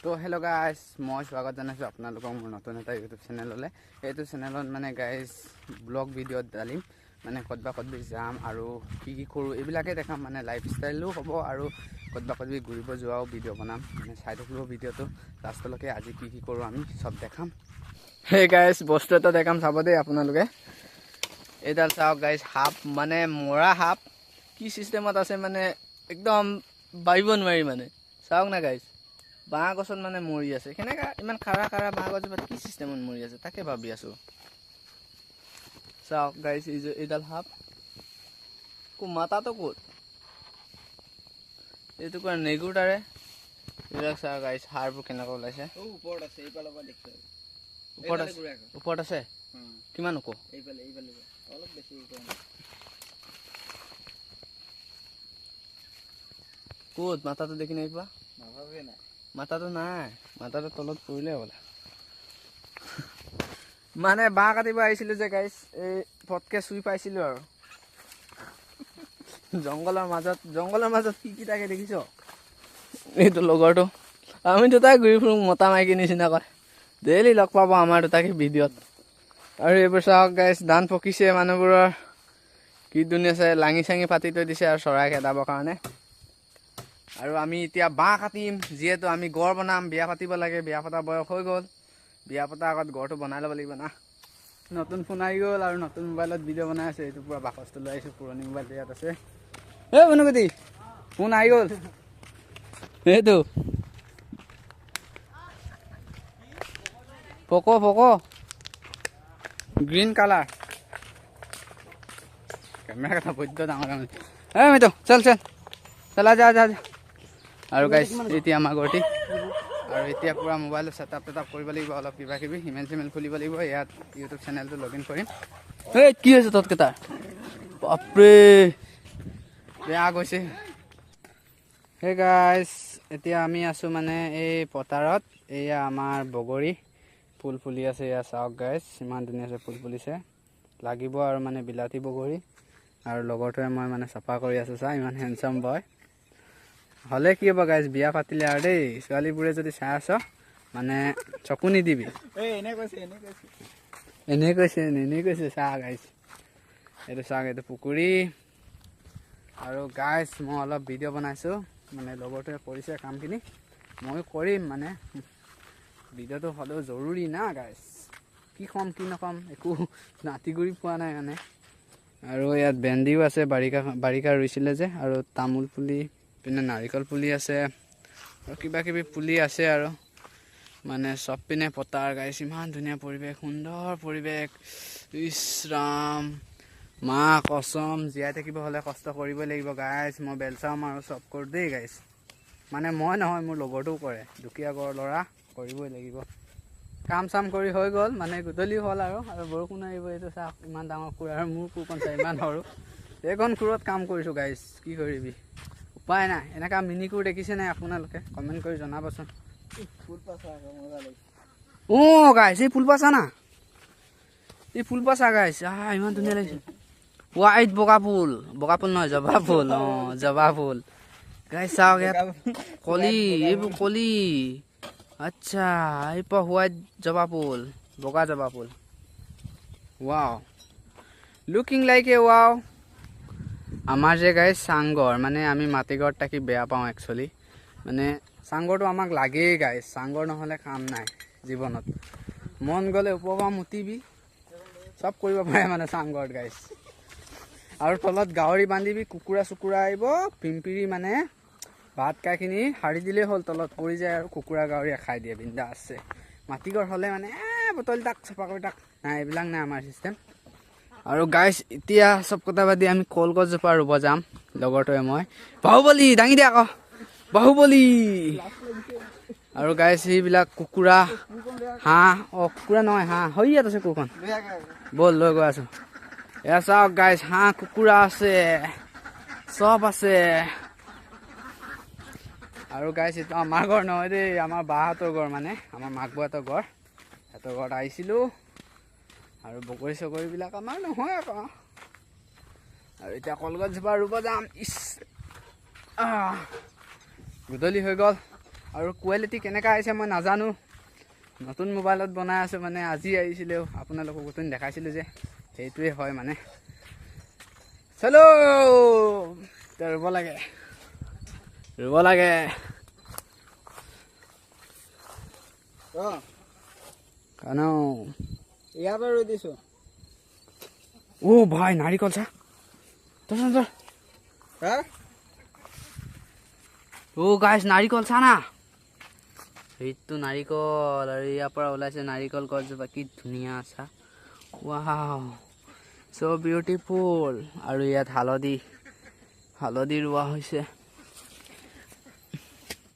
তো hello' guys, মই স্বাগত জনাইছোঁ আপোনালোকক মোৰ নতুন এটা ইউটিউব চেনেললৈ। এইটো চেনেলত মানে গাইজ ব্লগ ভিডিঅ'ত ডালিম, মানে ক'তবা ক'তবি যাম আৰু কি কি কৰোঁ এইবিলাকেই দেখাম, মানে লাইফষ্টাইলো হ'ব আৰু ক'তবা ক'তবি ঘূৰিব যোৱাও ভিডিঅ' বনাম। মানে চাই থাকিব ভিডিঅ'টো লাষ্টলৈকে, আজি কি কি কৰোঁ আমি চব দেখাম। সেই গাইজ বস্তু এটা দেখাম, চাব দেই আপোনালোকে। এইডাল চাওক গাইজ, সাপ, মানে মৰা সাপ কি চিষ্টেমত আছে, মানে একদম ভাবিব নোৱাৰি। মানে চাওক না গাইজ, বাঁহ গছত মানে মৰি আছে কেনেকা, ইমান খাৰা খাৰা বাঁহ গছজোপাত কি চিষ্টেমত মৰি আছে তাকে ভাবি আছোঁ। চাওক গাইজ, এই যে এইডাল সাপ, মাতাটো ক'ত, এইটো কোৱা নেগুৰ তাৰে। এইবিলাক চাওক গাইজ, সাৰবোৰ কেনেকুৱা ওলাইছে। ওপৰত আছে, এইফালৰ পৰা দেখিছোঁ। ওপৰত আছে, ওপৰত আছে। কিমান ওখ? এইফালে, এইফালে অলপ বেছি। ক'ত মাথাটো দেখি নাই পোৱা? নাই, মাথাটো নাই, মাথাটো তলত পৰিলে হ'বলা। মানে বাঁহ কাটিব আহিছিলোঁ যে গাইজ, এই ফটকে চুই পাইছিলোঁ আৰু। জংঘলৰ মাজত, জংঘলৰ মাজত কি কি থাকে দেখিছ? এইটো লগৰটো, আমি দুটাই ঘূৰি ফুৰোঁ মতা মাইকী নিচিনাকৈ। ডেইলি লগ পাব আমাৰ দুটাকে ভিডিঅ'ত। আৰু এইবোৰ চাওক গাইজ, ধান পকিছে মানুহবোৰৰ, কি ধুনীয়া চাই লাঙি চাঙি পাতি থৈ দিছে আৰু চৰাই খেদাবৰ কাৰণে। আৰু আমি এতিয়া বাঁহ কাটিম, যিহেতু আমি গড় বনাম, বিয়া পাতিব লাগে, বিয়া পতা বয়স হৈ গ'ল। বিয়া পতাৰ আগত গড়টো বনাই ল'ব লাগিব না। নতুন ফোন আহি গ'ল আৰু নতুন মোবাইলত ভিডিঅ' বনাই আছে। এইটো পূৰা বাকচটো লৈ আহিছোঁ, পুৰণি মোবাইলটো ইয়াত আছে। এই বনুগতি ফোন আহি গ'ল, সেইটো পক' পক' গ্ৰীণ কালাৰ কেমেৰা কথা বৈদ্য ডাঙৰ ডাঙৰ। এই মিতু চল চল চলা, যা যা যা। আৰু গাইজ এতিয়া আমাৰ ঘৰটি, আৰু এতিয়া পূৰা মোবাইলত ছেটআপ টেটআপ কৰিব লাগিব, অলপ কিবা কিবি ইমেইল চিমেইল খুলিব লাগিব। ইয়াত ইউটিউব চেনেলটো লগ ইন কৰিম। এই কি হৈছে ততকেইটাৰ, বাপৰে বেয়া গৈছে। সেই গাইজ এতিয়া আমি আছোঁ মানে এই পথাৰত। এয়া আমাৰ বগৰী ফুল ফুলি আছে, এয়া চাওক গাইজ, ইমান ধুনীয়াছে ফুল ফুলিছে। লাগিব আৰু মানে বিলাতী বগৰী। আৰু লগৰটোৱে মই মানে চাফা কৰি আছোঁ, চা ইমান হেণ্ডচাম বয়। হ'লে কি হ'ব গাইজ, বিয়া পাতিলে আৰু দেই, ছোৱালীবোৰে যদি চাই আছ মানে চকু নিদিবি। এনেই কৈছে, এনেই কৈছে। চা গাইজ, এইটো চাওক, এইটো পুখুৰী। আৰু গাইজ মই অলপ ভিডিঅ' বনাইছোঁ, মানে লগৰটোৱে কৰিছে কামখিনি, ময়ো কৰিম। মানে ভিডিঅ'টো হ'লেও জৰুৰী না গাইজ, কি ক'ম কি নক'ম একো নাতিগুৰি পোৱা নাই মানে। আৰু ইয়াত ভেন্দিও আছে, বাৰিষা বাৰিষা ৰুইছিলে যে, আৰু তামোল পুলি, পিনে নাৰিকল পুলি আছে, আৰু কিবা কিবি পুলি আছে। আৰু মানে চব পিনে পতাৰ গাইজ, ইমান ধুনীয়া পৰিৱেশ, সুন্দৰ পৰিৱেশ। ইছ ৰাম, মা কচম, জীয়াই থাকিব হ'লে কষ্ট কৰিবই লাগিব গাইজ। মই বেলচাম আৰু চব কৰোঁ দেই গাইজ, মানে মই নহয় মোৰ লগৰটোও কৰে, দুখীয়া ঘৰৰ ল'ৰা, কৰিবই লাগিব। কাম চাম কৰি হৈ গ'ল, মানে গধূলি হ'ল আৰু, আৰু বৰষুণ আহিব। এইটো চাওক ইমান ডাঙৰ কোৰ, আৰু মোৰ কোৰখন চাই ইমান সৰু, এইখন কোৰত কাম কৰিছোঁ গাইজ, কি কৰিবি উপায় নাই। এনেকুৱা মিনি কোৰ দেখিছে নাই আপোনালোকে? কমেণ্ট কৰি জনাবচোন। অঁ গাইজ, এই ফুলপাচা না, এই ফুলপাচা গাইজ, আহ ইমান ধুনীয়া লাগিছে। হোৱাইট বগা ফুল, বগা ফুল নহয় জবা ফুল, অঁ জবা ফুল গাইজ। চাওক ইয়াত কলি, এইবোৰ কলি। আচ্ছা, এই পৰা হোৱাইট জবা ফুল, বগা জবা ফুল। Wow, looking like a wow. আমাৰ যে গাইজ চাংঘৰ, মানে আমি মাটি ঘৰত থাকি বেয়া পাওঁ একচুৱেলি, মানে চাংঘৰটো আমাক লাগেই গাইজ, চাংঘৰ নহ'লে কাম নাই জীৱনত। মন গ'লে ওপৰৰ পৰা মুতিবি, চব কৰিব পাৰে মানে চাংঘৰত গাইজ। আৰু তলত গাহৰি বান্ধিবি, কুকুৰা চুকুৰা আহিব, পিম্পিৰি মানে ভাত খাইখিনি সাৰি দিলেই হ'ল, তলত পৰি যায় আৰু কুকুৰা গাহৰিয়ে খাই দিয়ে, বিন্দা আছে। মাটি ঘৰ হ'লে মানে বটল তাক চফা কৰি তাক নাই, এইবিলাক নাই আমাৰ চিষ্টেম। আৰু গাইজ এতিয়া চব কথা বাদি আমি কলগছজোপা ৰুব যাম, লগৰটোৱে মই। বাহুবলী দাঙি দিয়া আকৌ, বাহুবলী। আৰু গাইজ সেইবিলাক কুকুৰা হাঁহ, অঁ কুকুৰা নহয় হাঁহ, হয় ইয়াত আছে কুকুৰখন, ব'ল লৈ গৈ আছোঁ। এয়া চাওক গাইজ, হাঁহ কুকুৰা আছে, চব আছে। আৰু গাইজ এইটো আমাৰ ঘৰ নহয় দেই, আমাৰ বাহঁতৰ ঘৰ, মানে আমাৰ মাক বৌহঁতৰ ঘৰ, সিহঁতৰ ঘৰত আহিছিলোঁ। আৰু বগৰী চগৰীবিলাক আমাৰ নহয় আকৌ। আৰু এতিয়া কলগছজোপা ৰুব যাম। ইছ, গধূলি হৈ গ'ল। আৰু কোৱালিটি কেনেকুৱা আহিছে মই নাজানো। নতুন মোবাইলত বনাই আছোঁ, মানে আজি আহিছিলেও আপোনালোকক নতুন দেখাইছিলোঁ যে, সেইটোৱে হয় মানে। চলো এতিয়া ৰুব লাগে, ৰুব লাগে। কানো ইয়াৰ পৰা ৰুই দিছোঁ। অ' ভাই, নাৰিকল চা, ধৰ। হা? অ' গাইছ, নাৰিকল চা না, সেইটো নাৰিকল। আৰু ইয়াৰ পৰা ওলাইছে নাৰিকল গছজোপা, কি ধুনীয়া চা। ৱাও, চ' বিউটিফুল। আৰু ইয়াত হালধি, হালধি ৰোৱা হৈছে।